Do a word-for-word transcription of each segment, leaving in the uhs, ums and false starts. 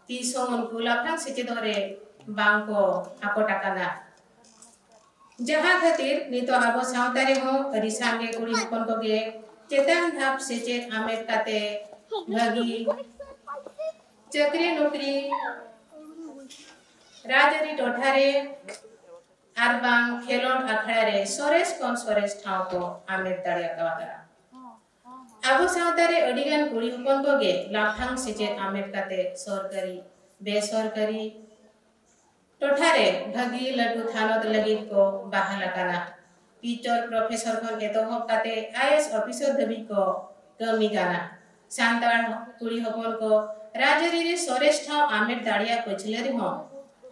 ᱛᱤᱥ ᱦᱚᱸ ᱩᱱᱠᱩ ᱞᱟᱯᱷᱟᱝ ᱥᱮᱪᱮᱫᱚᱜ ᱨᱮ ᱵᱟᱝ ᱠᱚ ᱟᱠᱚᱴ ᱟᱠᱟᱱᱟ᱾ ᱡᱟᱦᱟᱸ ᱠᱷᱟᱹᱛᱤᱨ ᱱᱤᱛᱚᱜ ᱟᱵᱚ ᱥᱟᱶᱛᱟ ᱨᱮᱦᱚᱸ ᱟᱹᱰᱤ ᱥᱟᱸᱜᱮ ᱠᱩᱲᱤ ᱦᱚᱯᱚᱱ ᱠᱚᱜᱮ ᱪᱮᱛᱟᱱ ᱫᱷᱟᱯ ᱥᱮᱪᱮᱫ ᱟᱢᱮᱴ ᱠᱟᱛᱮ ᱵᱷᱟᱹᱜᱤ ᱪᱟᱹᱠᱨᱤ ᱱᱚᱠᱨᱤ, ᱨᱟᱡᱽᱟᱹᱨᱤ ᱴᱚᱴᱷᱟ ᱨᱮ ᱟᱨ ᱵᱟᱝ ᱠᱷᱮᱞᱳᱰ ᱟᱠᱷᱲᱟ ᱨᱮ ᱥᱚᱨᱮᱥ ᱠᱷᱚᱱ ᱥᱚᱨᱮᱥ ᱴᱷᱟᱶ ᱠᱚ ᱟᱢᱮᱴ ᱫᱟᱲᱮ ᱟᱠᱟᱫᱟ᱾ ᱟᱵᱚ ᱥᱟᱶᱛᱟ ᱨᱮ ᱟᱹᱰᱤ ᱜᱟᱱ ᱠᱩᱲᱤ ᱦᱚᱯᱚᱱ ᱠᱚᱜᱮ ᱞᱟᱯᱷᱟᱝ ᱥᱮᱪᱮᱫ ᱟᱢᱮᱴ ᱠᱟᱛᱮ ᱥᱚᱨᱠᱟᱨᱤ, ᱵᱮᱥᱚᱨᱠᱟᱨᱤ ᱴᱚᱴᱷᱟ ᱨᱮ ᱵᱷᱟᱹᱜᱤ ᱞᱟᱹᱴᱩ ᱛᱷᱟᱱᱚᱛ ᱞᱟᱹᱜᱤᱫ ᱠᱚ ᱵᱟᱦᱟᱞ ᱟᱠᱟᱱᱟ᱾ ᱴᱤᱪᱚᱨ, ᱯᱨᱚᱯᱷᱮᱥᱚᱨ ᱠᱷᱚᱱ ᱮᱛᱚᱦᱚᱵ ᱠᱟᱛᱮ ᱟᱭᱮᱥ ᱚᱯᱷᱤᱥᱚᱨ ᱫᱷᱟᱹᱵᱤᱡ ᱠᱚ ᱠᱟᱹᱢᱤ ᱠᱟᱱᱟ᱾ ᱥᱟᱱᱛᱟᱲ ᱠᱩᱲᱤ ᱦᱚᱯᱚᱱ ᱠᱚ ᱨᱟᱡᱽᱟᱹᱨᱤ ᱨᱮ ᱥᱚᱨᱮᱥ ᱴᱷᱟᱶ ᱟᱢᱮᱴ ᱫᱟᱲᱮᱭᱟᱜ ᱯᱟᱹᱪᱷᱞᱟᱹ ᱨᱮᱦᱚᱸ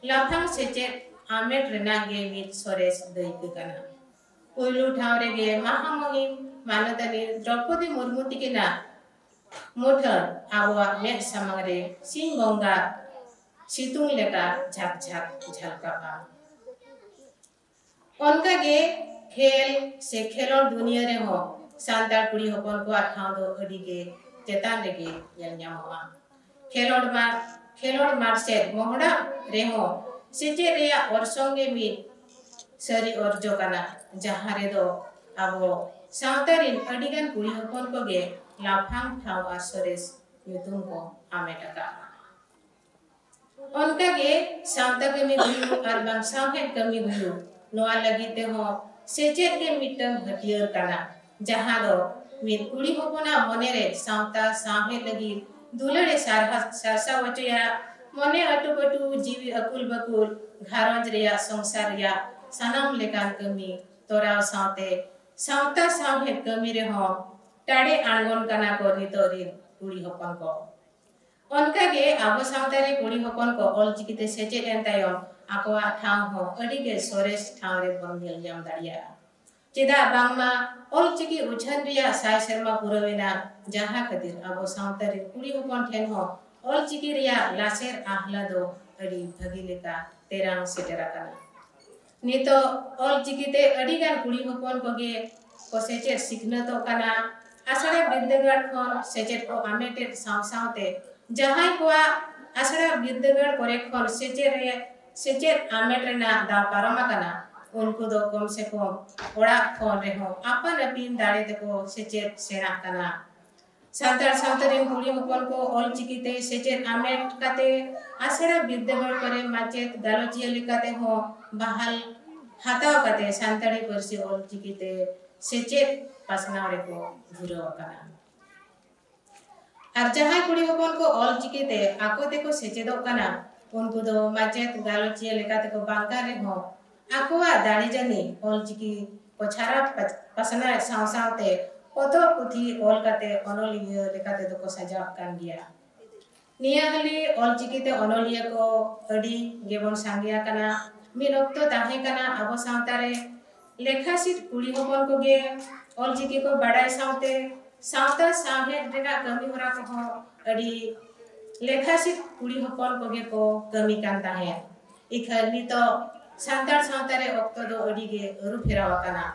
ᱞᱟᱯᱷᱟᱝ ᱥᱮᱪᱮᱫ ᱟᱢᱮᱴ ᱨᱮᱱᱟᱜ ᱜᱮ ᱢᱤᱫ ᱥᱚᱨᱮᱥ ᱫᱟᱹᱭᱠᱟᱹ ᱠᱟᱱᱟ᱾ ᱯᱩᱭᱞᱩ ᱴᱷᱟᱶ ᱨᱮᱜᱮ ᱢᱟᱦᱟᱢᱩᱦᱤᱢ ᱢᱟᱱᱚᱛᱟᱱᱤ ᱫᱨᱚᱯᱚᱫᱤ ᱢᱩᱨᱢᱩ ᱛᱤᱠᱤᱱᱟᱜ ᱢᱩᱴᱷᱟᱹᱱ ᱟᱵᱚᱣᱟᱜ ᱢᱮᱫ ᱥᱟᱢᱟᱝ ᱨᱮ ᱥᱤᱧ ᱵᱚᱸᱜᱟ ᱥᱤᱛᱩᱝ ᱞᱮᱠᱟ ᱡᱷᱟᱠ ᱡᱷᱟᱠ ᱡᱷᱟᱞᱠᱟᱜᱼᱟ᱾ ᱚᱱᱠᱟᱜᱮ ᱠᱷᱮᱞ ᱥᱮ ᱠᱷᱮᱞᱳᱰ ᱫᱩᱱᱤᱭᱟᱹ ᱨᱮᱦᱚᱸ ᱥᱟᱱᱛᱟᱲ ᱠᱩᱲᱤ ᱦᱚᱯᱚᱱ ᱠᱚᱣᱟᱜ ᱴᱷᱟᱶ ᱫᱚ ᱟᱹᱰᱤ ᱜᱮ ᱪᱮᱛᱟᱱ ᱨᱮᱜᱮ ᱧᱮᱞ ᱧᱟᱢᱚᱜᱼᱟ᱾ ᱠᱷᱮᱞᱳᱰ ᱢᱟ, ᱠᱷᱮᱞᱳᱰ ᱢᱟᱴ ᱥᱮᱫ ᱢᱚᱦᱰᱟ ᱨᱮᱦᱚᱸ ᱥᱮᱪᱮᱫ ᱨᱮᱭᱟᱜ ᱚᱨᱥᱚᱝ ᱜᱮ ᱢᱤᱫ ᱥᱟᱹᱨᱤ ᱚᱨᱡᱚ ᱠᱟᱱᱟ, ᱡᱟᱦᱟᱸ ᱨᱮᱫᱚ ᱟᱵᱚ ᱥᱟᱶᱛᱟ ᱨᱤᱱ ᱟᱹᱰᱤᱜᱟᱱ ᱠᱩᱲᱤ ᱦᱚᱯᱚᱱ ᱠᱚᱜᱮ ᱞᱟᱯᱷᱟᱝ ᱴᱷᱟᱶ ᱟᱨ ᱥᱚᱨᱮᱥ ᱧᱩᱛᱩᱢ ᱠᱚ ᱦᱟᱢᱮᱴ ᱟᱠᱟᱫᱼᱟ᱾ ᱚᱱᱠᱟᱜᱮ ᱥᱟᱶᱛᱟ ᱠᱟᱹᱢᱤ ᱦᱩᱭᱩᱜ ᱟᱨ ᱵᱟᱝ ᱥᱟᱶᱦᱮᱫ ᱠᱟᱹᱢᱤ ᱦᱩᱭᱩᱜ, ᱱᱚᱣᱟ ᱞᱟᱹᱜᱤᱫ ᱛᱮᱦᱚᱸ ᱥᱮᱪᱮᱫ ᱜᱮ ᱢᱤᱫᱴᱟᱝ ᱦᱟᱹᱛᱭᱟᱹᱨ ᱠᱟᱱᱟ, ᱡᱟᱦᱟᱸ ᱫᱚ ᱢᱤᱫ ᱠᱩᱲᱤ ᱦᱚᱯᱚᱱᱟᱜ ᱢᱚᱱᱮᱨᱮ ᱥᱟᱶᱛᱟ ᱥᱟᱶᱦᱮᱫ ᱞᱟᱹᱜᱤᱫ ᱫᱩᱞᱟᱹᱲ ᱮ ᱥᱟᱨᱦᱟ-, ᱥᱟᱨᱥᱟᱣ ᱦᱚᱪᱚᱭᱟ᱾ ᱢᱚᱱᱮ ᱟᱹᱴᱩ ᱯᱟᱹᱴᱩ, ᱡᱤᱣᱤ ᱟᱹᱠᱩᱞ ᱵᱟᱹᱠᱩᱞ, ᱜᱷᱟᱨᱚᱸᱡᱽ ᱨᱮᱭᱟᱜ, ᱥᱚᱝᱥᱟᱨ ᱨᱮᱭᱟᱜ ᱥᱟᱱᱟᱢ ᱞᱮᱠᱟᱱ ᱠᱟᱹᱢᱤ ᱛᱚᱨᱟᱣ ᱥᱟᱶᱛᱮ ᱥᱟᱶᱛᱟ ᱥᱟᱶᱦᱮᱫ ᱠᱟᱹᱢᱤ ᱨᱮᱦᱚᱸ ᱴᱟᱲᱮ ᱟᱬᱜᱚᱱ ᱠᱟᱱᱟ ᱠᱚ ᱱᱤᱛᱚᱜ ᱨᱤᱱ ᱠᱩᱲᱤ ᱦᱚᱯᱚᱱ ᱠᱚ᱾ ᱚᱱᱠᱟᱜᱮ ᱟᱵᱚ ᱥᱟᱶᱛᱟ ᱨᱮ ᱠᱩᱲᱤ ᱦᱚᱯᱚᱱ ᱠᱚ ᱚᱞᱪᱤᱠᱤ ᱛᱮ ᱥᱮᱪᱮᱫ ᱮᱱ ᱛᱟᱭᱚᱢ ᱟᱠᱚᱣᱟᱜ ᱴᱷᱟᱶ ᱦᱚᱸ ᱟᱹᱰᱤ ᱜᱮ ᱥᱚᱨᱮᱥ ᱴᱷᱟᱶ ᱨᱮᱵᱚᱱ ᱧᱮᱞ ᱧᱟᱢ ᱫᱟᱲᱮᱭᱟᱜᱼᱟ᱾ ᱪᱮᱫᱟᱜ ᱵᱟᱝᱢᱟ ᱚᱞᱪᱤᱠᱤ ᱩᱪᱷᱟᱹᱱ ᱨᱮᱭᱟᱜ ᱥᱟᱭ ᱥᱮᱨᱢᱟ ᱯᱩᱨᱟᱹᱣ ᱮᱱᱟ, ᱡᱟᱦᱟᱸ ᱠᱷᱟᱹᱛᱤᱨ ᱟᱵᱚ ᱥᱟᱶᱛᱟ ᱨᱮᱱ ᱠᱩᱲᱤ ᱦᱚᱯᱚᱱ ᱴᱷᱮᱱ ᱦᱚᱸ ᱚᱞᱪᱤᱠᱤ ᱨᱮᱭᱟᱜ ᱞᱟᱥᱮᱨ ᱟᱦᱞᱟ ᱫᱚ ᱟᱹᱰᱤ ᱵᱷᱟᱹᱜᱤ ᱞᱮᱠᱟ ᱛᱮᱨᱟᱝ ᱥᱮᱴᱮᱨ ᱟᱠᱟᱱᱟ᱾ ᱱᱤᱛᱚᱜ ᱚᱞᱪᱤᱠᱤ ᱛᱮ ᱟᱹᱰᱤ ᱜᱟᱱ ᱠᱩᱲᱤ ᱦᱚᱯᱚᱱ ᱠᱚᱜᱮ ᱠᱚ ᱥᱮᱪᱮᱫ ᱥᱤᱠᱷᱱᱟᱹᱛᱚᱜ ᱠᱟᱱᱟ᱾ ᱟᱥᱲᱟ ᱵᱤᱨᱫᱟᱹᱜᱟᱲ ᱠᱷᱚᱱ ᱥᱮᱪᱮᱫ ᱠᱚ ᱟᱢᱮᱴᱮᱫ ᱥᱟᱶ ᱥᱟᱶᱛᱮ ᱡᱟᱦᱟᱸᱭ ᱠᱚᱣᱟᱜ ᱟᱥᱲᱟ ᱵᱤᱨᱫᱟᱹᱜᱟᱲ ᱠᱚᱨᱮ ᱠᱷᱚᱱ ᱥᱮᱪᱮᱫ ᱨᱮ ᱥᱮᱪᱮᱫ ᱟᱢᱮᱴ ᱨᱮᱱᱟᱜ ᱫᱟᱣ ᱯᱟᱨᱚᱢ ᱟᱠᱟᱱᱟ, ᱩᱱᱠᱩ ᱫᱚ ᱠᱚᱢ ᱥᱮ ᱠᱚᱢ ᱚᱲᱟᱜ ᱠᱷᱚᱱ ᱨᱮᱦᱚᱸ ᱟᱯᱟᱱ ᱟᱹᱯᱤᱱ ᱫᱟᱲᱮ ᱛᱮᱠᱚ ᱥᱮᱪᱮᱫ ᱥᱮᱬᱟᱜ ᱠᱟᱱᱟ᱾ ᱥᱟᱱᱛᱟᱲ ᱥᱟᱶᱛᱟ ᱨᱮᱱ ᱠᱩᱲᱤ ᱦᱚᱯᱚᱱ ᱠᱚ ᱚᱞ ᱪᱤᱠᱤ ᱛᱮ ᱥᱮᱪᱮᱫ ᱟᱢᱮᱴ ᱠᱟᱛᱮ ᱟᱥᱲᱟ ᱵᱤᱨᱫᱟᱹᱜᱟᱲ ᱠᱚᱨᱮ ᱢᱟᱪᱮᱫ ᱜᱟᱞᱚᱪᱤᱭᱟᱹ ᱞᱮᱠᱟᱛᱮ ᱦᱚᱸ ᱵᱟᱦᱟᱞ ᱦᱟᱛᱟᱣ ᱠᱟᱛᱮ ᱥᱟᱱᱛᱟᱲᱤ ᱯᱟᱹᱨᱥᱤ ᱚᱞ ᱪᱤᱠᱤ ᱛᱮ ᱥᱮᱪᱮᱫ ᱯᱟᱥᱱᱟᱣ ᱨᱮᱠᱚ ᱫᱷᱩᱨᱟᱹᱣ ᱟᱠᱟᱱᱟ᱾ ᱟᱨ ᱡᱟᱦᱟᱸᱭ ᱠᱩᱲᱤ ᱦᱚᱯᱚᱱ ᱠᱚ ᱚᱞ ᱪᱤᱠᱤ ᱛᱮ ᱟᱠᱚ ᱛᱮᱠᱚ ᱥᱮᱪᱮᱫᱚᱜ ᱠᱟᱱᱟ, ᱩᱱᱠᱩ ᱫᱚ ᱢᱟᱪᱮᱫ ᱜᱟᱞᱚᱪᱤᱭᱟᱹ ᱞᱮᱠᱟ ᱛᱮᱠᱚ ᱵᱟᱝ ᱠᱟᱱ ᱨᱮᱦᱚᱸ ᱟᱠᱚᱣᱟᱜ ᱫᱟᱲᱮ ᱡᱟᱹᱱᱤᱡ ᱚᱞ ᱪᱤᱠᱤ ᱠᱚ ᱪᱷᱟᱨᱟᱣ ᱯᱟᱥᱱᱟᱣ ᱥᱟᱶ ᱥᱟᱶᱛᱮ ᱯᱚᱛᱚᱵ ᱯᱩᱛᱷᱤ ᱚᱞ ᱠᱟᱛᱮ ᱚᱱᱚᱞᱤᱭᱟᱹ ᱞᱮᱠᱟ ᱛᱮᱫᱚ ᱠᱚ ᱥᱟᱡᱟᱣ ᱟᱠᱟᱱ ᱜᱮᱭᱟ᱾ ᱱᱤᱭᱟᱹ ᱦᱟᱹᱞᱤ ᱚᱞ ᱪᱤᱠᱤ ᱛᱮ ᱚᱱᱚᱞᱤᱭᱟᱹ ᱠᱚ ᱟᱹᱰᱤ ᱜᱮᱵᱚᱱ ᱥᱟᱸᱜᱮ ᱟᱠᱟᱱᱟ᱾ ᱢᱤᱫ ᱚᱠᱛᱚ ᱛᱟᱦᱮᱸ ᱠᱟᱱᱟ ᱟᱵᱚ ᱥᱟᱶᱛᱟ ᱨᱮ ᱞᱮᱠᱷᱟ ᱥᱤᱫ ᱠᱩᱲᱤ ᱦᱚᱯᱚᱱ ᱠᱚᱜᱮ ᱚᱞ ᱪᱤᱠᱤ ᱠᱚ ᱵᱟᱰᱟᱭ ᱥᱟᱶᱛᱮ ᱥᱟᱶᱛᱟ ᱥᱟᱶᱦᱮᱫ ᱨᱮᱱᱟᱜ ᱠᱟᱹᱢᱤ ᱦᱚᱨᱟ ᱠᱚᱦᱚᱸ ᱟᱹᱰᱤ ᱞᱮᱠᱷᱟ ᱥᱤᱫ ᱠᱩᱲᱤ ᱦᱚᱯᱚᱱ ᱠᱚᱜᱮ ᱠᱚ ᱠᱟᱹᱢᱤ ᱠᱟᱱ ᱛᱟᱦᱮᱸᱫ᱾ ᱤᱠᱷᱟᱹᱱ ᱱᱤᱛᱚᱜ ᱥᱟᱱᱛᱟᱲ ᱥᱟᱶᱛᱟ ᱨᱮ ᱚᱠᱛᱚ ᱫᱚ ᱟᱹᱰᱤ ᱜᱮ ᱟᱹᱨᱩ ᱯᱷᱮᱨᱟᱣ ᱟᱠᱟᱱᱟ᱾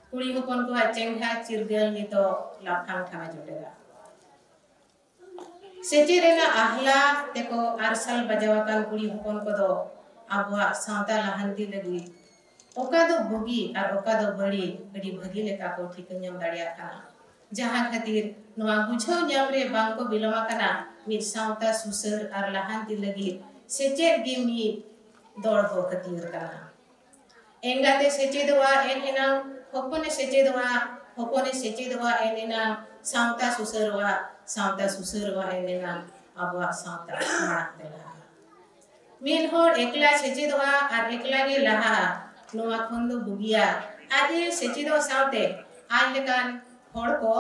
ᱠᱩᱲᱤ ᱦᱚᱯᱚᱱ ᱠᱚᱣᱟᱜ ᱪᱮᱸᱜᱷᱟ ᱪᱤᱨᱜᱟᱹᱞ ᱱᱤᱛᱚᱜ ᱞᱟᱯᱷᱟᱝ ᱴᱷᱟᱶ ᱮ ᱡᱚᱴᱮᱫᱟ᱾ ᱥᱮᱪᱮᱫ ᱨᱮᱱᱟᱜ ᱟᱦᱞᱟ ᱛᱮᱠᱚ ᱟᱨᱥᱟᱞ ᱵᱟᱡᱟᱣ ᱟᱠᱟᱱ ᱠᱩᱲᱤ ᱦᱚᱯᱚᱱ ᱠᱚᱫᱚ ᱟᱵᱚᱣᱟᱜ ᱥᱟᱶᱛᱟ ᱞᱟᱦᱟᱱᱛᱤ ᱞᱟᱹᱜᱤᱫ ᱚᱠᱟ ᱫᱚ ᱵᱩᱜᱤ ᱟᱨ ᱚᱠᱟ ᱫᱚ ᱵᱟᱹᱲᱤᱡ ᱟᱹᱰᱤ ᱵᱷᱟᱹᱜᱤ ᱞᱮᱠᱟ ᱠᱚ ᱴᱷᱤᱠᱟᱹ ᱧᱟᱢ ᱫᱟᱲᱮᱭᱟᱜ ᱠᱟᱱᱟ᱾ ᱡᱟᱦᱟᱸ ᱠᱷᱟᱹᱛᱤᱨ ᱱᱚᱣᱟ ᱵᱩᱡᱷᱟᱹᱣ ᱧᱟᱢ ᱨᱮ ᱵᱟᱝ ᱠᱚ ᱵᱤᱞᱚᱢ ᱟᱠᱟᱱᱟ᱾ ᱢᱤᱫ ᱥᱟᱶᱛᱟ ᱥᱩᱥᱟᱹᱨ ᱟᱨ ᱞᱟᱦᱟᱱᱛᱤ ᱞᱟᱹᱜᱤᱫ ᱥᱮᱪᱮᱫ ᱜᱮ ᱢᱤᱫ ᱫᱚᱲᱦᱚ ᱦᱟᱹᱛᱭᱟᱹᱨ ᱠᱟᱱᱟ᱾ ᱮᱸᱜᱟᱛᱮ ᱥᱮᱪᱮᱫᱚᱜᱼᱟ ᱮᱱ ᱮᱱᱟᱝ ᱦᱚᱯᱚᱱᱮ ᱥᱮᱪᱮᱫᱚᱜᱼᱟ, ᱦᱚᱯᱚᱱᱮ ᱥᱮᱪᱮᱫᱚᱜᱼᱟ ᱮᱱ ᱮᱱᱟᱝ ᱥᱟᱶᱛᱟ ᱥᱩᱥᱟᱹᱨᱚᱜᱼᱟ, ᱥᱟᱶᱛᱟ ᱥᱩᱥᱟᱹᱨᱚᱜᱼᱟ ᱮᱱ ᱮᱱᱟᱝ ᱟᱵᱚᱣᱟᱜ ᱥᱟᱶᱛᱟ ᱢᱟᱲᱟᱝ ᱛᱮ ᱞᱟᱦᱟᱜᱼᱟ᱾ ᱢᱤᱫ ᱦᱚᱲ ᱮᱠᱞᱟ ᱥᱮᱪᱮᱫᱚᱜᱼᱟ ᱟᱨ ᱮᱠᱞᱟ ᱜᱮ ᱞᱟᱦᱟᱜᱼᱟ, ᱱᱚᱣᱟ ᱠᱷᱚᱱ ᱫᱚ ᱵᱩᱜᱤᱭᱟ ᱟᱡ ᱮ ᱥᱮᱪᱮᱫᱚᱜ ᱥᱟᱶᱛᱮ ᱟᱡ ᱞᱮᱠᱟᱱ ᱦᱚᱲ ᱠᱚ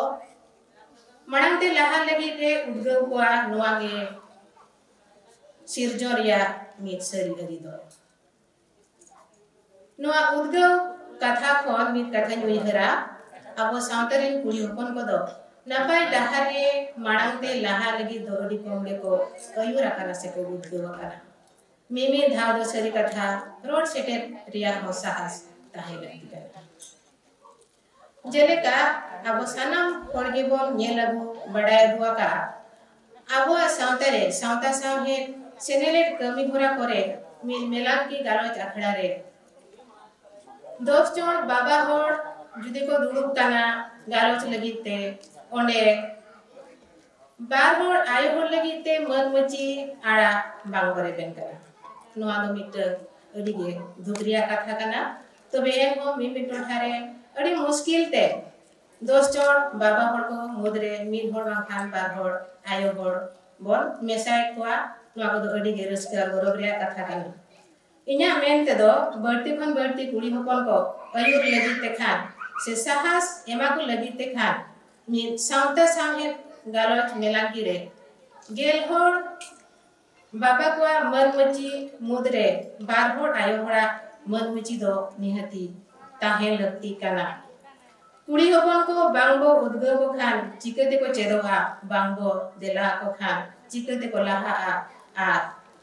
ᱢᱟᱲᱟᱝ ᱛᱮ ᱞᱟᱦᱟ ᱞᱟᱹᱜᱤᱫ ᱮ ᱩᱫᱽᱜᱟᱹᱣ ᱠᱚᱣᱟ᱾ ᱱᱚᱣᱟ ᱜᱮ ᱥᱤᱨᱡᱚᱱ ᱨᱮᱭᱟᱜ ᱢᱤᱫ ᱥᱟᱹᱨᱤ ᱟᱹᱨᱤ ᱫᱚ᱾ ᱱᱚᱣᱟ ᱩᱫᱽᱜᱟᱹᱣ ᱠᱟᱛᱷᱟ ᱠᱷᱚᱱ ᱢᱤᱫ ᱠᱟᱛᱷᱟᱧ ᱩᱭᱦᱟᱹᱨᱟ, ᱟᱵᱚ ᱥᱟᱶᱛᱟ ᱨᱮᱱ ᱠᱩᱲᱤ ᱦᱚᱯᱚᱱ ᱠᱚᱫᱚ ᱱᱟᱯᱟᱭ ᱰᱟᱦᱟᱨ ᱨᱮ ᱢᱟᱲᱟᱝ ᱛᱮ ᱞᱟᱦᱟ ᱞᱟᱹᱜᱤᱫ ᱫᱚ ᱟᱹᱰᱤ ᱠᱚᱢ ᱜᱮᱠᱚ ᱟᱹᱭᱩᱨ ᱟᱠᱟᱱᱟ ᱥᱮᱠᱚ ᱩᱫᱽᱜᱟᱹᱣ ᱟᱠᱟᱱᱟ᱾ ᱢᱤᱢᱤᱫ ᱫᱷᱟᱣ ᱫᱚ ᱥᱟᱹᱨᱤ ᱠᱟᱛᱷᱟ ᱨᱚᱲ ᱥᱮᱴᱮᱨ ᱨᱮᱭᱟᱜ ᱦᱚᱸ ᱥᱟᱦᱟᱥ ᱛᱟᱦᱮᱸ ᱞᱟᱹᱠᱛᱤ ᱠᱟᱱᱟ᱾ ᱡᱮᱞᱮᱠᱟ ᱟᱵᱚ ᱥᱟᱱᱟᱢ ᱦᱚᱲ ᱜᱮᱵᱚᱱ ᱧᱮᱞ ᱟᱹᱜᱩ ᱵᱟᱰᱟᱭ ᱟᱹᱜᱩ ᱟᱠᱟᱫᱼᱟ, ᱟᱵᱚᱣᱟᱜ ᱥᱟᱶᱛᱟ ᱨᱮ ᱥᱟᱶᱛᱟ ᱥᱟᱶᱦᱮᱫ ᱥᱮᱱᱮᱞᱮᱫ ᱠᱟᱹᱢᱤ ᱦᱚᱨᱟ ᱠᱚᱨᱮ ᱢᱤᱫ ᱢᱮᱞᱟᱝᱠᱤ ᱜᱟᱞᱚᱪ ᱟᱠᱷᱲᱟ ᱨᱮ ᱫᱚᱥ ᱡᱚᱱ ᱵᱟᱵᱟ ᱦᱚᱲ ᱡᱩᱫᱤ ᱠᱚ ᱫᱩᱲᱩᱵ ᱠᱟᱱᱟ ᱜᱟᱞᱚᱪ ᱞᱟᱹᱜᱤᱫ ᱛᱮ, ᱚᱸᱰᱮ ᱵᱟᱨ ᱦᱚᱲ ᱟᱭᱳ ᱦᱚᱲ ᱞᱟᱹᱜᱤᱫ ᱛᱮ ᱢᱟᱹᱱ ᱢᱟᱹᱪᱤ ᱟᱲᱟᱜ ᱵᱟᱝ ᱠᱚ ᱨᱮᱵᱮᱱ ᱠᱟᱱᱟ᱾ ᱱᱚᱣᱟ ᱫᱚ ᱢᱤᱫᱴᱟᱝ ᱟᱹᱰᱤ ᱜᱮ ᱫᱩᱠ ᱨᱮᱭᱟᱜ ᱠᱟᱛᱷᱟ ᱠᱟᱱᱟ᱾ ᱛᱚᱵᱮ ᱮᱱᱦᱚᱸ ᱢᱤᱢᱤᱫ ᱴᱚᱴᱷᱟ ᱨᱮ ᱟᱹᱰᱤ ᱢᱩᱥᱠᱤᱞ ᱛᱮ ᱫᱚᱥ ᱡᱚᱱ ᱵᱟᱵᱟ ᱦᱚᱲ ᱠᱚ ᱢᱩᱫᱽᱨᱮ ᱢᱤᱫ ᱦᱚᱲ ᱵᱟᱝᱠᱷᱟᱱ ᱵᱟᱨ ᱦᱚᱲ ᱟᱭᱳ ᱦᱚᱲ ᱵᱚᱱ ᱢᱮᱥᱟᱭᱮᱫ ᱠᱚᱣᱟ᱾ ᱱᱚᱣᱟ ᱠᱚᱫᱚ ᱟᱹᱰᱤ ᱜᱮ ᱨᱟᱹᱥᱠᱟᱹ ᱟᱨ ᱜᱚᱨᱚᱵᱽ ᱨᱮᱭᱟᱜ ᱠᱟᱛᱷᱟ ᱠᱟᱱᱟ᱾ ᱤᱧᱟᱹᱜ ᱢᱮᱱ ᱛᱮᱫᱚ ᱵᱟᱹᱲᱛᱤ ᱠᱷᱚᱱ ᱵᱟᱹᱲᱛᱤ ᱠᱩᱲᱤ ᱦᱚᱯᱚᱱ ᱠᱚ ᱟᱹᱭᱩᱨ ᱞᱟᱹᱜᱤᱫ ᱛᱮ ᱠᱷᱟᱱ ᱥᱮ ᱥᱟᱦᱟᱥ ᱮᱢᱟ ᱠᱚ ᱞᱟᱹᱜᱤᱫ ᱛᱮ ᱠᱷᱟᱱ ᱢᱤᱫ ᱥᱟᱶᱛᱟ ᱥᱟᱶᱦᱮᱫ ᱜᱟᱞᱚᱪ ᱢᱮᱞᱟᱝᱠᱤ ᱨᱮ ᱜᱮᱞ ᱦᱚᱲ ᱵᱟᱵᱟ ᱠᱚᱣᱟᱜ ᱢᱟᱹᱱ ᱢᱟᱹᱪᱤ ᱢᱩᱫᱽᱨᱮ ᱵᱟᱨ ᱦᱚᱲ ᱟᱭᱳ ᱦᱚᱲᱟᱜ ᱢᱟᱹᱱ ᱢᱟᱹᱪᱤ ᱫᱚ ᱱᱤᱦᱟᱹᱛᱤ ᱛᱟᱦᱮᱸ ᱞᱟᱹᱠᱛᱤ ᱠᱟᱱᱟ᱾ ᱠᱩᱲᱤ ᱦᱚᱯᱚᱱ ᱠᱚ ᱵᱟᱝ ᱵᱚ ᱩᱫᱽᱜᱟᱹᱣ ᱠᱚ ᱠᱷᱟᱱ ᱪᱤᱠᱟᱹ ᱛᱮᱠᱚ ᱪᱮᱫᱚᱜᱼᱟ? ᱵᱟᱝ ᱵᱚ ᱫᱮᱞᱟ ᱟᱠᱚ ᱠᱷᱟᱱ ᱪᱤᱠᱟᱹ ᱛᱮᱠᱚ ᱞᱟᱦᱟᱜᱼᱟ? ᱟᱨ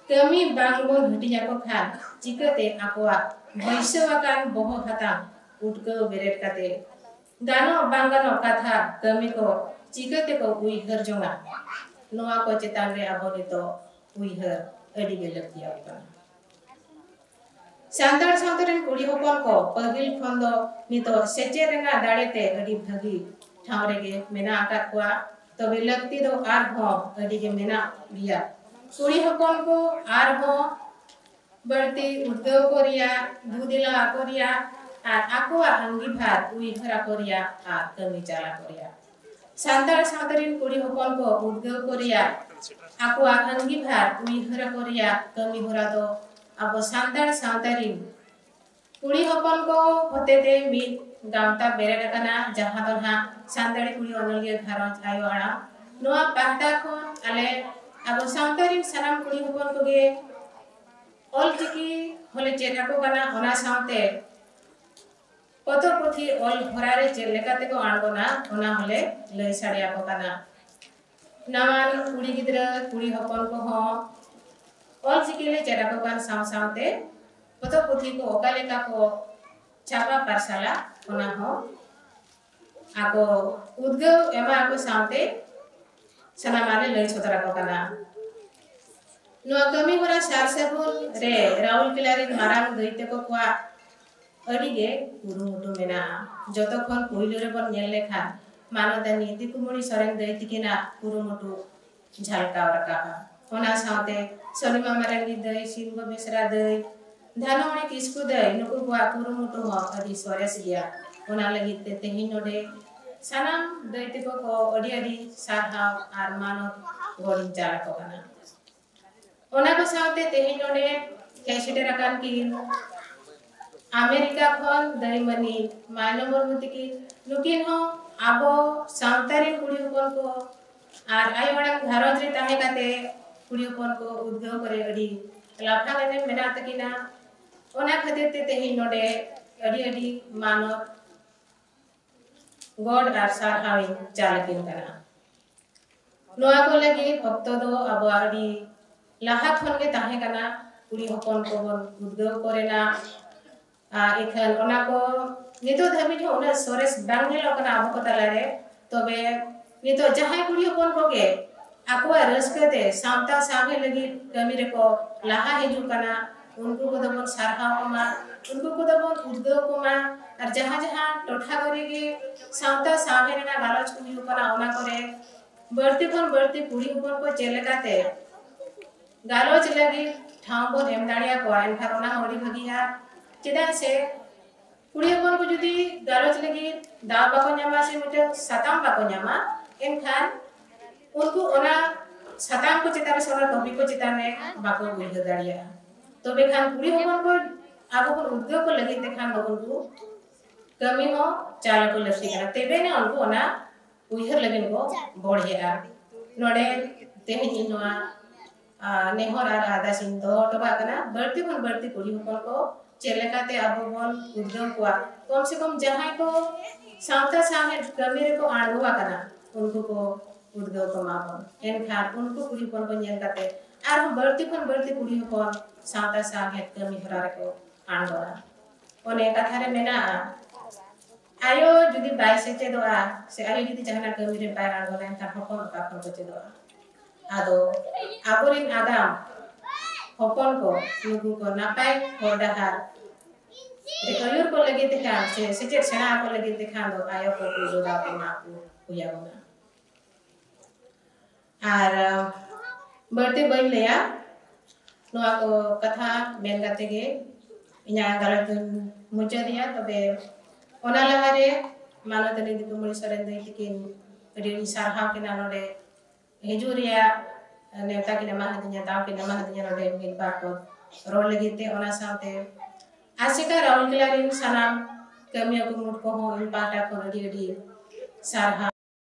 ᱠᱟᱹᱢᱤ ᱵᱟᱝ ᱵᱚᱱ ᱦᱟᱹᱴᱤᱧ ᱟᱠᱚ ᱠᱷᱟᱱ ᱪᱤᱠᱟᱹᱛᱮ ᱟᱠᱚᱣᱟᱜ ᱵᱟᱹᱭᱥᱟᱹᱣ ᱟᱠᱟᱱ ᱵᱚᱦᱚᱜ ᱦᱟᱛᱟᱝ ᱩᱴᱠᱟᱹᱣ ᱵᱮᱨᱮᱫ ᱠᱟᱛᱮ ᱜᱟᱱᱚᱜ ᱵᱟᱝ ᱜᱟᱱᱚᱜ ᱠᱟᱛᱷᱟ ᱠᱟᱹᱢᱤ ᱠᱚ ᱪᱤᱠᱟᱹ ᱛᱮᱠᱚ ᱩᱭᱦᱟᱹᱨ ᱡᱚᱝᱟ? ᱱᱚᱣᱟ ᱠᱚ ᱪᱮᱛᱟᱱ ᱨᱮ ᱟᱵᱚ ᱱᱤᱛᱚᱜ ᱩᱭᱦᱟᱹᱨ ᱟᱹᱰᱤ ᱜᱮ ᱞᱟᱹᱠᱛᱤᱭᱟᱵᱚᱱ ᱠᱟᱱᱟ᱾ ᱥᱟᱱᱛᱟᱲ ᱥᱟᱶᱛᱟ ᱨᱮᱱ ᱠᱩᱲᱤ ᱦᱚᱯᱚᱱ ᱠᱚ ᱯᱟᱹᱦᱤᱞ ᱠᱷᱚᱱ ᱫᱚ ᱱᱤᱛᱚᱜ ᱥᱮᱪᱮᱫ ᱨᱮᱱᱟᱜ ᱫᱟᱲᱮ ᱛᱮ ᱟᱹᱰᱤ ᱵᱷᱟᱹᱜᱤ ᱴᱷᱟᱶ ᱨᱮᱜᱮ ᱢᱮᱱᱟᱜ ᱟᱠᱟᱫ ᱠᱚᱣᱟ᱾ ᱛᱚᱵᱮ ᱞᱟᱹᱠᱛᱤ ᱫᱚ ᱟᱨᱦᱚᱸ ᱟᱹᱰᱤ ᱜᱮ ᱢᱮᱱᱟᱜ ᱜᱮᱭᱟ᱾ ᱠᱩᱲᱤ ᱦᱚᱯᱚᱱ ᱠᱚ ᱟᱨᱦᱚᱸ ᱵᱟᱹᱲᱛᱤ ᱩᱫᱽᱜᱟᱹᱣ ᱠᱚ ᱨᱮᱭᱟᱜ, ᱫᱩᱫᱤᱞᱟ ᱟᱠᱚ ᱨᱮᱭᱟᱜ ᱟᱨ ᱟᱠᱚᱣᱟᱜ ᱟᱸᱜᱤᱵᱷᱟᱨ ᱩᱭᱦᱟᱹᱨ ᱟᱠᱚ ᱨᱮᱭᱟᱜ ᱟᱨ ᱠᱟᱹᱢᱤ ᱪᱟᱞ ᱟᱠᱚ ᱨᱮᱭᱟᱜ᱾ ᱥᱟᱱᱛᱟᱲ ᱥᱟᱶᱛᱟ ᱨᱮᱱ ᱠᱩᱲᱤ ᱦᱚᱯᱚᱱ ᱠᱚ ᱩᱫᱽᱜᱟᱹᱣ ᱠᱚ ᱨᱮᱭᱟᱜ, ᱟᱠᱚᱣᱟᱜ ᱟᱸᱜᱤᱵᱷᱟᱨ ᱩᱭᱦᱟᱹᱨ ᱟᱠᱚ ᱨᱮᱭᱟᱜ ᱠᱟᱹᱢᱤ ᱦᱚᱨᱟ ᱫᱚ ᱟᱵᱚ ᱥᱟᱱᱛᱟᱲ ᱥᱟᱶᱛᱟ ᱨᱮᱱ ᱠᱩᱲᱤ ᱦᱚᱯᱚᱱ ᱠᱚ ᱦᱚᱛᱮᱛᱮ ᱢᱤᱫ ᱜᱟᱶᱛᱟ ᱵᱮᱨᱮᱫ ᱟᱠᱟᱱᱟ, ᱡᱟᱦᱟᱸ ᱫᱚ ᱱᱟᱦᱟᱜ ᱥᱟᱱᱛᱟᱲᱤ ᱠᱩᱲᱤ ᱚᱱᱚᱞᱤᱭᱟᱹ ᱜᱷᱟᱨᱚᱸᱡᱽ ᱟᱭᱳ ᱟᱲᱟᱝ᱾ ᱱᱚᱣᱟ ᱯᱟᱦᱴᱟ ᱠᱷᱚᱱ ᱟᱞᱮ ᱟᱵᱚ ᱥᱟᱶᱛᱟ ᱨᱮᱱ ᱥᱟᱱᱟᱢ ᱠᱩᱲᱤ ᱦᱚᱯᱚᱱ ᱠᱚᱜᱮ ᱚᱞᱪᱤᱠᱤ ᱦᱚᱸᱞᱮ ᱪᱮᱫ ᱟᱠᱚ ᱠᱟᱱᱟ, ᱚᱱᱟ ᱥᱟᱶᱛᱮ ᱯᱚᱛᱚᱵ ᱯᱩᱛᱷᱤ ᱚᱞ ᱦᱚᱨᱟ ᱨᱮ ᱪᱮᱫ ᱞᱮᱠᱟ ᱛᱮᱠᱚ ᱟᱬᱜᱚᱱᱟ, ᱚᱱᱟ ᱦᱚᱸᱞᱮ ᱞᱟᱹᱭ ᱥᱟᱰᱮ ᱟᱠᱚ ᱠᱟᱱᱟ᱾ ᱱᱟᱣᱟᱱ ᱠᱩᱲᱤ ᱜᱤᱫᱽᱨᱟᱹ ᱠᱩᱲᱤ ᱦᱚᱯᱚᱱ ᱠᱚᱦᱚᱸ ᱚᱞᱪᱤᱠᱤ ᱞᱮ ᱪᱮᱫ ᱟᱠᱚ ᱠᱟᱱ ᱥᱟᱶ ᱥᱟᱶᱛᱮ ᱯᱚᱛᱚᱵ ᱯᱩᱛᱷᱤ ᱠᱚ ᱚᱠᱟ ᱞᱮᱠᱟ ᱠᱚ ᱪᱷᱟᱯᱟ ᱯᱟᱨᱥᱟᱞᱟ, ᱚᱱᱟ ᱦᱚᱸ ᱟᱠᱚ ᱩᱫᱽᱜᱟᱹᱣ ᱮᱢᱟ ᱟᱠᱚ ᱥᱟᱶᱛᱮ ᱥᱟᱱᱟᱢᱟᱜ ᱞᱮ ᱞᱟᱹᱭ ᱥᱚᱫᱚᱨ ᱟᱠᱚ ᱠᱟᱱᱟ᱾ ᱱᱚᱣᱟ ᱠᱟᱹᱢᱤ ᱦᱚᱨᱟ ᱥᱟᱨ ᱥᱟᱹᱜᱩᱱ ᱨᱮ ᱨᱟᱣᱩᱞᱠᱮᱞᱟ ᱨᱤᱱ ᱢᱟᱨᱟᱝ ᱫᱟᱹᱭ ᱛᱟᱠᱚ ᱠᱚᱣᱟᱜ ᱟᱹᱰᱤ ᱜᱮ ᱠᱩᱨᱩᱢᱩᱴᱩ ᱢᱮᱱᱟᱜᱼᱟ᱾ ᱡᱚᱛᱚ ᱠᱷᱚᱱ ᱯᱩᱭᱞᱩ ᱨᱮᱵᱚᱱ ᱧᱮᱞ ᱞᱮᱠᱷᱟᱱ ᱢᱟᱱᱚᱛᱟᱱᱤ ᱫᱤᱠᱩᱢᱚᱬᱤ ᱥᱚᱨᱮᱱ ᱫᱟᱹᱭ ᱛᱤᱠᱤᱱᱟᱜ ᱠᱩᱨᱩᱢᱩᱴᱩ ᱡᱷᱟᱞᱠᱟᱣ ᱨᱟᱠᱟᱵᱼᱟ᱾ ᱚᱱᱟ ᱥᱟᱶᱛᱮ ᱥᱚᱱᱤᱢᱟ ᱢᱟᱨᱟᱱᱰᱤ ᱫᱟᱹᱭ, ᱥᱤᱝᱦᱚ ᱵᱮᱥᱨᱟ ᱫᱟᱹᱭ, ᱫᱷᱟᱱᱩᱢᱚᱬᱤ ᱠᱤᱥᱠᱩ ᱫᱟᱹᱭ, ᱱᱩᱠᱩ ᱠᱚᱣᱟᱜ ᱠᱩᱨᱩᱢᱩᱴᱩ ᱦᱚᱸ ᱟᱹᱰᱤ ᱥᱚᱨᱮᱥ ᱜᱮᱭᱟ᱾ ᱚᱱᱟ ᱞᱟᱹᱜᱤᱫ ᱛᱮ ᱛᱮᱦᱮᱧ ᱱᱚᱰᱮ ᱥᱟᱱᱟᱢ ᱫᱟᱹᱭ ᱛᱟᱠᱚ ᱠᱚ ᱟᱹᱰᱤ ᱟᱹᱰᱤ ᱥᱟᱨᱦᱟᱣ ᱟᱨ ᱢᱟᱱᱚᱛ ᱜᱚᱰ ᱤᱧ ᱪᱟᱞ ᱟᱠᱚ ᱠᱟᱱᱟ᱾ ᱚᱱᱟ ᱠᱚ ᱥᱟᱶᱛᱮ ᱛᱮᱦᱮᱧ ᱱᱚᱰᱮ ᱦᱮᱡ ᱥᱮᱴᱮᱨ ᱟᱠᱟᱱ ᱠᱤᱱ ᱟᱢᱮᱨᱤᱠᱟ ᱠᱷᱚᱱ ᱫᱟᱹᱭ ᱢᱟᱹᱱᱤ ᱢᱟᱭᱱᱚ ᱢᱩᱨᱢᱩ ᱛᱤᱠᱤᱱ, ᱱᱩᱠᱤᱱ ᱦᱚᱸ ᱟᱵᱚ ᱥᱟᱶᱛᱟ ᱨᱮᱱ ᱠᱩᱲᱤ ᱦᱚᱯᱚᱱ ᱠᱚ ᱟᱨ ᱟᱭᱳ ᱟᱲᱟᱝ ᱜᱷᱟᱨᱚᱸᱡᱽ ᱨᱮ ᱛᱟᱦᱮᱸ ᱠᱟᱛᱮ ᱠᱩᱲᱤ ᱦᱚᱯᱚᱱ ᱠᱚ ᱩᱫᱽᱜᱟᱹᱣ ᱠᱚᱨᱮ ᱟᱹᱰᱤ ᱞᱟᱯᱷᱟᱝ ᱮᱱᱮᱢ ᱢᱮᱱᱟᱜ ᱛᱟᱹᱠᱤᱱᱟ᱾ ᱚᱱᱟ ᱠᱷᱟᱹᱛᱤᱨ ᱛᱮ ᱛᱮᱦᱮᱧ ᱱᱚᱰᱮ ᱟᱹᱰᱤ ᱟᱹᱰᱤ ᱢᱟᱱᱚᱛ ᱜᱚᱰ ᱟᱨ ᱥᱟᱨᱦᱟᱣ ᱤᱧ ᱪᱟᱞ ᱟᱹᱠᱤᱱ ᱠᱟᱱᱟ᱾ ᱱᱚᱣᱟ ᱠᱚ ᱞᱟᱹᱜᱤᱫ ᱚᱠᱛᱚ ᱫᱚ ᱟᱵᱚᱣᱟᱜ ᱟᱹᱰᱤ ᱞᱟᱦᱟ ᱠᱷᱚᱱ ᱜᱮ ᱛᱟᱦᱮᱸ ᱠᱟᱱᱟ, ᱠᱩᱲᱤ ᱦᱚᱯᱚᱱ ᱠᱚᱵᱚᱱ ᱩᱫᱽᱜᱟᱹᱣ ᱠᱚ ᱨᱮᱱᱟᱜ᱾ ᱟᱨ ᱤᱠᱷᱟᱹᱱ ᱚᱱᱟ ᱠᱚ ᱱᱤᱛᱚᱜ ᱫᱷᱟᱹᱵᱤᱡ ᱦᱚᱸ ᱩᱱᱟᱹᱜ ᱥᱚᱨᱮᱥ ᱵᱟᱝ ᱧᱮᱞᱚᱜ ᱠᱟᱱᱟ ᱟᱵᱚ ᱠᱚ ᱛᱟᱞᱟᱨᱮ᱾ ᱛᱚᱵᱮ ᱱᱤᱛᱚᱜ ᱡᱟᱦᱟᱸᱭ ᱠᱩᱲᱤ ᱦᱚᱯᱚᱱ ᱠᱚᱜᱮ ᱟᱠᱚᱣᱟᱜ ᱨᱟᱹᱥᱠᱟᱹ ᱛᱮ ᱥᱟᱶᱛᱟ ᱥᱟᱶᱦᱮᱫ ᱞᱟᱹᱜᱤᱫ ᱠᱟᱹᱢᱤ ᱨᱮᱠᱚ ᱞᱟᱦᱟ ᱦᱤᱡᱩᱜ ᱠᱟᱱᱟ, ᱩᱱᱠᱩ ᱠᱚᱫᱚ ᱵᱚᱱ ᱥᱟᱨᱦᱟᱣ ᱠᱚᱢᱟ, ᱩᱱᱠᱩ ᱠᱚᱫᱚ ᱵᱚᱱ ᱩᱫᱽᱜᱟᱹᱣ ᱠᱚᱢᱟ᱾ ᱟᱨ ᱡᱟᱦᱟᱸ ᱡᱟᱦᱟᱸ ᱴᱚᱴᱷᱟ ᱠᱚᱨᱮ ᱜᱮ ᱥᱟᱶᱛᱟ ᱥᱟᱶᱦᱮᱫ ᱨᱮᱱᱟᱜ ᱜᱟᱞᱚᱪ ᱠᱚ ᱦᱩᱭᱩᱜ ᱠᱟᱱᱟ, ᱚᱱᱟ ᱠᱚᱨᱮ ᱵᱟᱹᱲᱛᱤ ᱠᱷᱚᱱ ᱵᱟᱹᱲᱛᱤ ᱠᱩᱲᱤ ᱦᱚᱯᱚᱱ ᱠᱚ ᱪᱮᱫ ᱞᱮᱠᱟᱛᱮ ᱜᱟᱞᱚᱪ ᱞᱟᱹᱜᱤᱫ ᱴᱷᱟᱶ ᱵᱚᱱ ᱮᱢ ᱫᱟᱲᱮᱭᱟᱠᱚᱣᱟ, ᱮᱱᱠᱷᱟᱱ ᱚᱱᱟ ᱦᱚᱸ ᱟᱹᱰᱤ ᱵᱷᱟᱹᱜᱤᱜᱼᱟ᱾ ᱪᱮᱫᱟᱜ ᱥᱮ ᱠᱩᱲᱤ ᱦᱚᱯᱚᱱ ᱠᱚ ᱡᱩᱫᱤ ᱜᱟᱞᱚᱪ ᱞᱟᱹᱜᱤᱫ ᱫᱟᱣ ᱵᱟᱠᱚ ᱧᱟᱢᱟ ᱥᱮ ᱢᱤᱫᱴᱟᱝ ᱥᱟᱛᱟᱢ ᱵᱟᱠᱚ ᱧᱟᱢᱟ, ᱮᱱᱠᱷᱟᱱ ᱩᱱᱠᱩ ᱚᱱᱟ ᱥᱟᱛᱟᱢ ᱠᱚ ᱪᱮᱛᱟᱱ ᱨᱮ ᱥᱮ ᱚᱱᱟ ᱴᱚᱯᱤᱠ ᱠᱚ ᱪᱮᱛᱟᱱ ᱨᱮ ᱵᱟᱠᱚ ᱩᱭᱦᱟᱹᱨ ᱫᱟᱲᱮᱭᱟᱜᱼᱟ᱾ ᱛᱚᱵᱮ ᱠᱷᱟᱱ ᱠᱩᱲᱤ ᱦᱚᱯᱚᱱ ᱠᱚ ᱟᱵᱚ ᱵᱚᱱ ᱩᱫᱽᱜᱟᱹᱣ ᱠᱚ ᱞᱟᱹᱜᱤᱫ ᱛᱮᱠᱷᱟᱱ ᱫᱚ ᱩᱱᱠᱩ ᱠᱟᱹᱢᱤ ᱦᱚᱸ ᱪᱟᱞ ᱟᱠᱚ ᱞᱟᱹᱠᱛᱤ ᱠᱟᱱᱟ, ᱛᱚᱵᱮ ᱮᱱᱟ ᱩᱱᱠᱩ ᱚᱱᱟ ᱩᱭᱦᱟᱹᱨ ᱞᱟᱹᱜᱤᱫ ᱠᱚ ᱵᱚᱲᱦᱮᱜᱼᱟ᱾ ᱱᱚᱰᱮ ᱛᱮᱦᱮᱧ ᱤᱧ ᱱᱚᱣᱟ, ᱟ, ᱱᱮᱦᱚᱨ ᱟᱨ ᱟᱨᱫᱟᱥ ᱤᱧ ᱫᱚᱦᱚ ᱦᱚᱴᱚ ᱠᱟᱜ ᱠᱟᱱᱟ, ᱵᱟᱹᱲᱛᱤ ᱠᱷᱚᱱ ᱵᱟᱹᱲᱛᱤ ᱠᱩᱲᱤ ᱦᱚᱯᱚᱱ ᱠᱚ ᱪᱮᱫ ᱞᱮᱠᱟᱛᱮ ᱟᱵᱚ ᱵᱚᱱ ᱩᱫᱽᱜᱟᱹᱣ ᱠᱚᱣᱟ, ᱠᱚᱢ ᱥᱮ ᱠᱚᱢ ᱡᱟᱦᱟᱸᱭ ᱠᱚ ᱥᱟᱶᱛᱟ ᱥᱟᱶᱦᱮᱫ ᱠᱟᱹᱢᱤ ᱨᱮᱠᱚ ᱟᱬᱜᱚ ᱟᱠᱟᱱᱟ, ᱩᱱᱠᱩ ᱠᱚ ᱩᱫᱽᱜᱟᱹᱣ ᱠᱚᱢᱟ ᱵᱚᱱ᱾ ᱮᱱᱠᱷᱟᱱ ᱩᱱᱠᱩ ᱠᱩᱲᱤ ᱦᱚᱯᱚᱱ ᱠᱚ ᱧᱮᱞ ᱠᱟᱛᱮ ᱟᱨᱦᱚᱸ ᱵᱟᱹᱲᱛᱤ ᱠᱷᱚᱱ ᱵᱟᱹᱲᱛᱤ ᱠᱩᱲᱤ ᱦᱚᱯᱚᱱ ᱥᱟᱶᱛᱟ ᱥᱟᱶᱦᱮᱫ ᱠᱟᱹᱢᱤ ᱦᱚᱨᱟ ᱨᱮᱠᱚ ᱟᱬᱜᱚᱱᱟ᱾ ᱚᱱᱮ ᱠᱟᱛᱷᱟ ᱨᱮ ᱢᱮᱱᱟᱜᱼᱟ, ᱟᱭᱳ ᱡᱩᱫᱤ ᱵᱟᱭ ᱥᱮᱪᱮᱫᱚᱜᱼᱟ ᱥᱮ ᱟᱭᱳ ᱡᱩᱫᱤ ᱡᱟᱦᱟᱱᱟᱜ ᱠᱟᱹᱢᱤ ᱨᱮ ᱵᱟᱭ ᱟᱬᱜᱚᱱᱟ, ᱮᱱᱠᱷᱟᱱ ᱦᱚᱯᱚᱱ ᱚᱠᱟ ᱠᱷᱚᱱ ᱠᱚ ᱪᱮᱫᱚᱜᱼᱟ? ᱟᱫᱚ ᱟᱵᱚᱨᱮᱱ ᱟᱜᱟᱢ ᱦᱚᱯᱚᱱ ᱠᱚ, ᱱᱩᱠᱩ ᱠᱚ ᱱᱟᱯᱟᱭ ᱦᱚᱨ ᱰᱟᱦᱟᱨ ᱨᱮ ᱟᱹᱭᱩᱨ ᱠᱚ ᱞᱟᱹᱜᱤᱫ ᱛᱮᱠᱷᱟᱱ ᱥᱮ ᱥᱮᱪᱮᱫ ᱥᱮᱬᱟ ᱟᱠᱚ ᱞᱟᱹᱜᱤᱫ ᱛᱮᱠᱷᱟᱱ ᱫᱚ ᱟᱭᱳ ᱠᱚ ᱯᱩᱭᱞᱩ ᱫᱟᱣ ᱠᱚ ᱮᱢᱟ ᱠᱚ ᱦᱩᱭ ᱟᱵᱚᱱᱟ᱾ ᱟᱨ ᱵᱟᱹᱲᱛᱤ ᱵᱟᱹᱧ ᱞᱟᱹᱭᱟ, ᱱᱚᱣᱟ ᱠᱚ ᱠᱟᱛᱷᱟ ᱢᱮᱱ ᱠᱟᱛᱮ ᱜᱮ ᱤᱧᱟᱹᱜ ᱜᱟᱞᱚᱪ ᱫᱚᱧ ᱢᱩᱪᱟᱹᱫᱮᱜᱼᱟ᱾ ᱛᱚᱵᱮ ᱚᱱᱟ ᱞᱟᱦᱟᱨᱮ ᱢᱟᱱᱚᱛᱟᱱᱤ ᱫᱤᱠᱩᱢᱚᱬᱤ ᱥᱚᱨᱮᱱ ᱫᱟᱹᱭ ᱛᱟᱹᱠᱤᱱ ᱟᱹᱰᱤ ᱟᱹᱰᱤ ᱥᱟᱨᱦᱟᱣ ᱠᱤᱱᱟ, ᱱᱚᱰᱮ ᱦᱤᱡᱩᱜ ᱨᱮᱭᱟᱜ ᱱᱮᱣᱛᱟ ᱠᱤᱱ ᱮᱢᱟ ᱦᱟᱹᱫᱤᱧᱟ, ᱫᱟᱣ ᱠᱤᱱ ᱮᱢᱟ ᱦᱟᱹᱫᱤᱧᱟ ᱱᱚᱰᱮ ᱢᱤᱫ ᱵᱟᱨ ᱠᱚ ᱨᱚᱲ ᱞᱟᱹᱜᱤᱫ ᱛᱮ᱾ ᱚᱱᱟ ᱥᱟᱶᱛᱮ ᱟᱥᱮᱠᱟ ᱨᱟᱣᱩᱨᱠᱮᱞᱟ ᱨᱮᱱ ᱥᱟᱱᱟᱢ ᱠᱟᱹᱢᱤᱭᱟᱹ ᱠᱩᱢᱩᱴ ᱠᱚᱦᱚᱸ ᱤᱧ ᱯᱟᱦᱴᱟ ᱠᱷᱚᱱ ᱟᱹᱰᱤ ᱟᱹᱰᱤ ᱥᱟᱨᱦᱟᱣ᱾